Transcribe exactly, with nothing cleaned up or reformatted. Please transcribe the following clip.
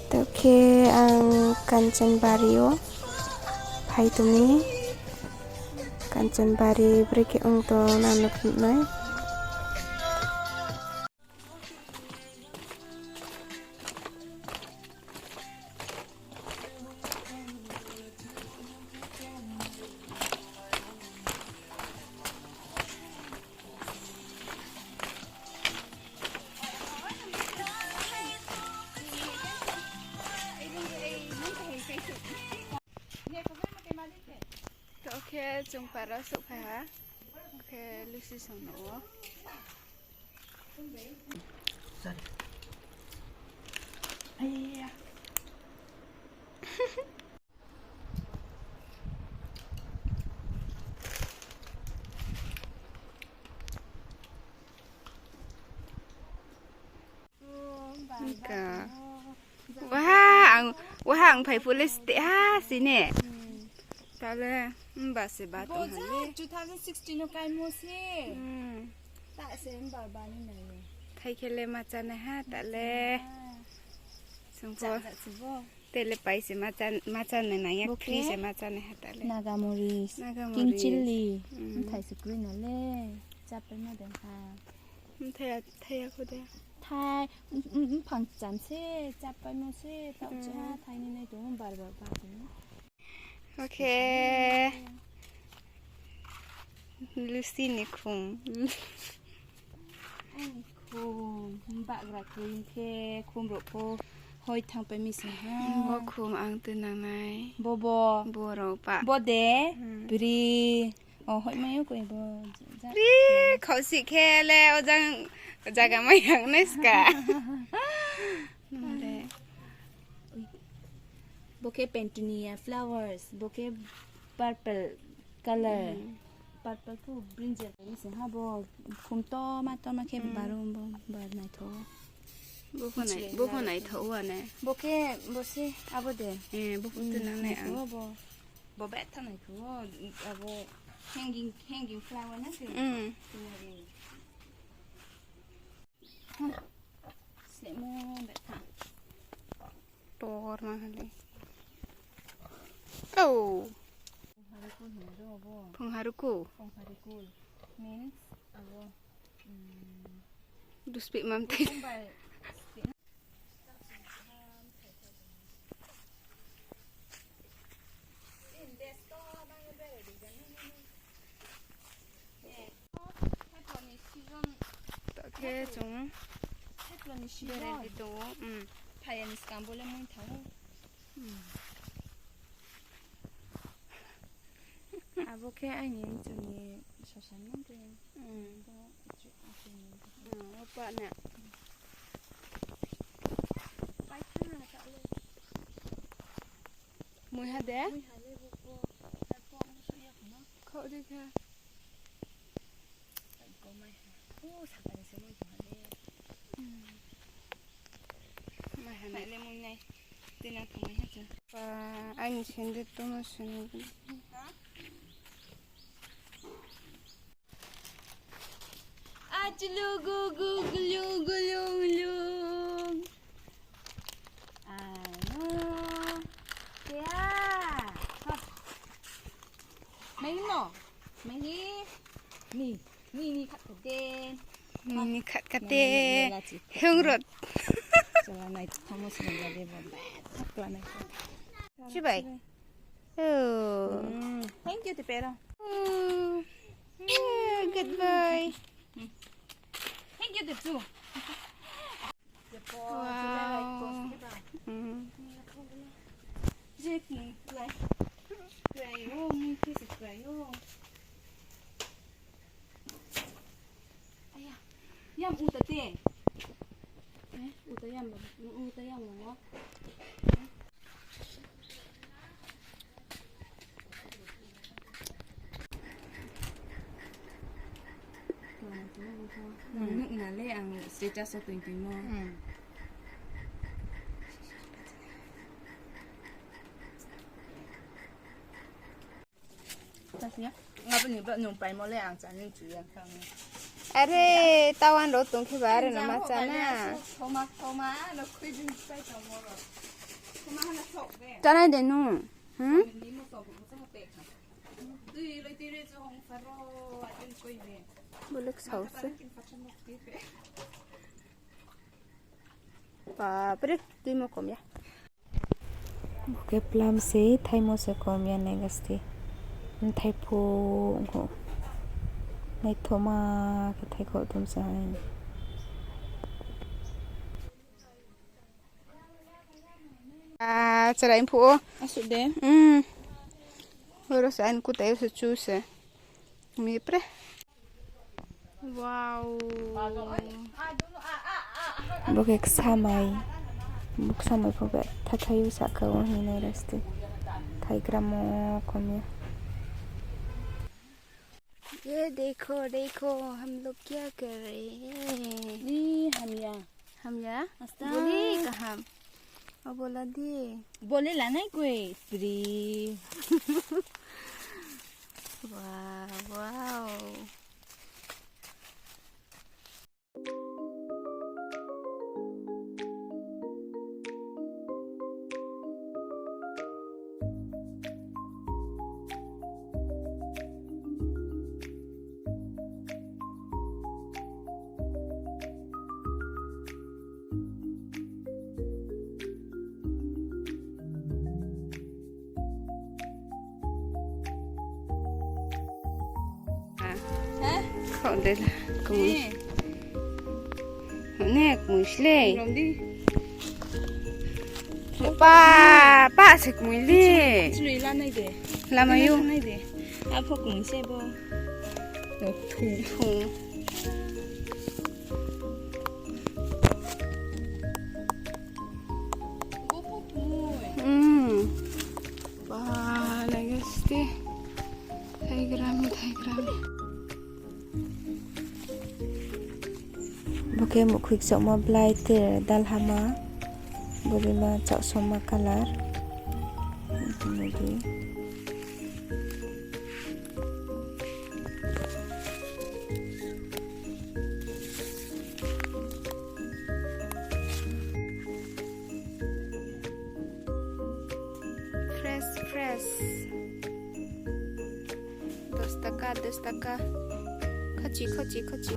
Tao khe ang Kanchanbari o phai tong mi. Kanchanbari brekhe ong tong nang no phnuh nai. Tao khe chung para souhphai ha. Khe lusi song no o. Ka. Waha ang, waha ang phai phuh le steh ha sini. Tale, mba se ba tong ha le. Two thousand sixteen no kaimo se. Ta se mba ba ni nai. Thai khe le ma chánai ha tale. Sungpho. Tele pai se ma chánai nang ya, free se ma chánai ha tale. Nagamori, king chilli. Mthai se kroi na le. Chápai ma dei ha. Mthai ya, thai ya kho de. Thai, mphang cham se, chápaimo se, taoh cha, thai ni nai tong, bar bar ba tong. Okay. Lucy ni khum. Khum, bagra khe, khe khum rao pho hoi thangpai mi se ha. Bo khum ang tui nang nai. Bo, bo. Bo rao pa. Bo de, bri. O, hoihmai yo koi bo. Ri, khaohsih khe le ojang, jaga mai yang nai ska. Bo khe petunia flowers, bo khe purple color. Purple pho brinjal ni se ha bo, khum toma toma khe barum bo, bar naitho. Bo pho nai, bo pho naitho wa ne. Bo khe, bo se, abo de. Bo pho tui nang nai ang. Bo betha naitho, abo hanging, hanging flower na se. Slehmo betha. Tor ma hale. Oh. Phungharuku. Phungharuku. Means abo. Duspeh mam thai. Tao khe chung bere di tong ou. Phai ya ni skang bo le mui thang ou. Abo khe aini mchung ni sosa no de. Opa na. Mui ha de? Khaoh di kha. Mai ha le mui nai. Tui nang thang mai ha chung. Aini sende tongmo sini. Achlu gu gu glu glu lung. Ano. Kea. Mai no. Mai ni. Ni, ni, ni khat kate. Ni, ni khat kate. Hung rot. Chala nai thamo sini lade bo. Thakla nai. Chibai. Oh. Thank you, Tipera. Oh. Yeah, goodbye. Thank you, Tipu. Wow. Yam uta te. Eh, uta yam ba, uta yam ba. Nung nuh na le ang status o tong tongmo. Are, tawan rao tong khe ba are no ma chá na. Thoma, thoma, no khui jin pai thamo rao. Chanai de nung. Hmm? Boleh sao se. Bapre, tui mo kom ya. Bo khe plum se, thaimo se kom ya, nai gasti. Thai phu, naithoma khe thai kho thum se hai. Ah, chara imphu o. Asuh de. Hmm. Oro sa an kutai o se chu se. Mi pre. Wow. Bo khe ksamai. Bo ksamai pho be thathai o sahka o hinai rasti. Thaigramo kom ya. ये देखो, देखो, हम लोग क्या कर रहे हैं? Ni hamya. Hamya? Asta. Bole kaham. Abola di. Bole lanai koi pri. Wow, wow. Khaoh de la, kmui. Ne kmui sle. Pa, pa se kmui le. Lama yo. Apho kmui se bo. Thung. Hmm. Ba, lagi sti. Thaigrami, thaigrami. Bo khe muhkhui kchaohma blai te dalhama. Borima chaohsoma colour. Fresh, fresh. Dos taka, dos taka. Khachi, khachi, khachi.